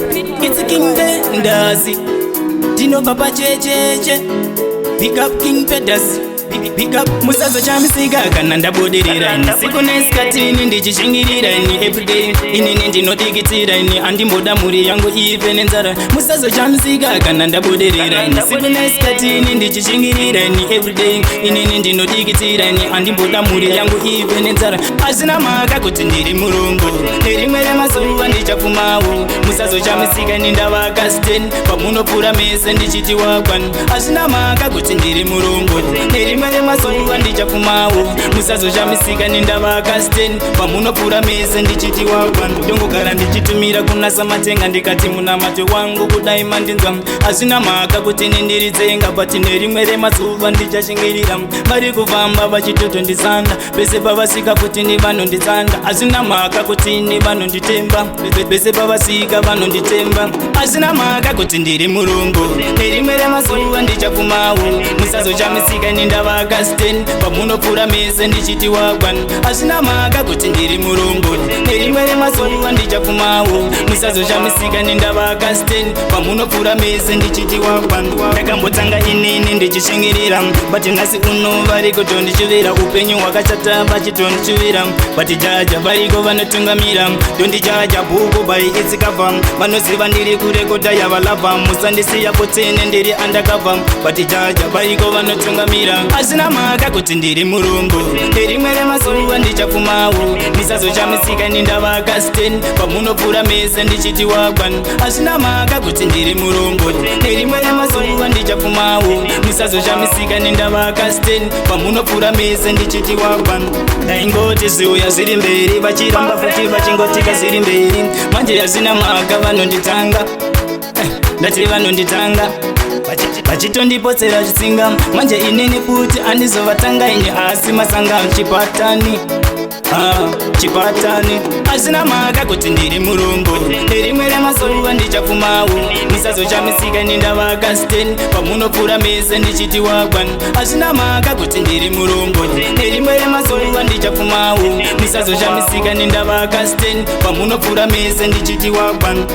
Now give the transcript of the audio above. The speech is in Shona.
It's King Bendazi. Ndinobva pachecheche. Big up King Pedas. Big, big up. Musazoshamisika kana ndabudirira ini. Siku nesikatini ndichishingirira ini everyday. Inini ndinodikitira ini, handimboda mhuri yangu ive nenzara. Musazoshamisika kana ndabudirira ini. Siku nesikatini ndichishingirira ini everyday. Inini ndinodikitira ini, handimboda mhuri yangu ive nenzara. Hazvina mhaka kuti ndiri murombo, nerimwe remazuva ndichapfumawo. Musazoshamisika ini ndavaka stand pamunopfuura mese ndichiti wagwan. Hazvina mhaka kuti ndiri murombo, nerimwe remazuva ndichapfumawo. Musazoshamisika ini ndavaka stand pamunopfuura mese ndichiti wagwan. Ndongogara ndichitumira kuna Samatenga, ndikati munamato wangu kudai mandinzwa. Hazvina mhaka kuti ini ndiri dzenga, but nerimwe remazuva ndichashingirira. Vari kufamba vachitotondisanda pese pavasvika kuti ni vanonditsanda. Hazvina mhaka kuti ni vanonditemba, pese pavasvika vanonditemba. Hazvina mhaka kuti ndiri murombo, nerimwe remazuva ndichapfumawo. Musazoshamisika ini ndavaka stand pamunopfuura mese ndichiti wagwan. Hazvina mhaka kuti ndiri murombo, nerimwe remazuva ndichapfumawo. Musazoshamisika ini ndavaka stand pamunopfuura mese ndichiti wagwan. Ndakambotanga inini ndichishingirira, but nhasi uno vari kutondichuvira upenyu hwakachata, vachitondichuvira. But Jah Jah variko vanotungamira. Don't judge a book by its cover. Vanoziva ndiri kurekodha yavalava. Musandisiya potene, ndiri undercover, but Jah Jah variko vanotungamira. Hazvina mhaka kuti ndiri murombo, nerimwe remazuva ndichapfumawo. Musazoshamisika ini ndavaka stand pamunopfuura mese ndichiti wagwan. Hazvina mhaka kuti ndiri murombo, nerimwe remazuva ndichapfumawo. Musazoshamisika ini ndavaka stand pamunopfuura mese ndichiti wagwan. Ndaingoti zviuya zviri mberi, vachiramba futi vachingotika zviri mberi. Manje hazvina mhaka vanonditanga. Ndati vanonditanga vachitondipotsera chitsinga. Manje inini futi handizovatanga ini, asi masanga chipatani. Ah, chipatani. Hazvina mhaka kuti ndiri murombo, nerimwe remazuva ndichapfumawo. Musazoshamisika ini ndavaka stand pamunopfuura mese ndichiti wagwan. Hazvina mhaka kuti ndiri murombo, nerimwe remazuva ndichapfumawo. Musazoshamisika ini ndavaka stand pamunopfuura mese ndichiti wagwan.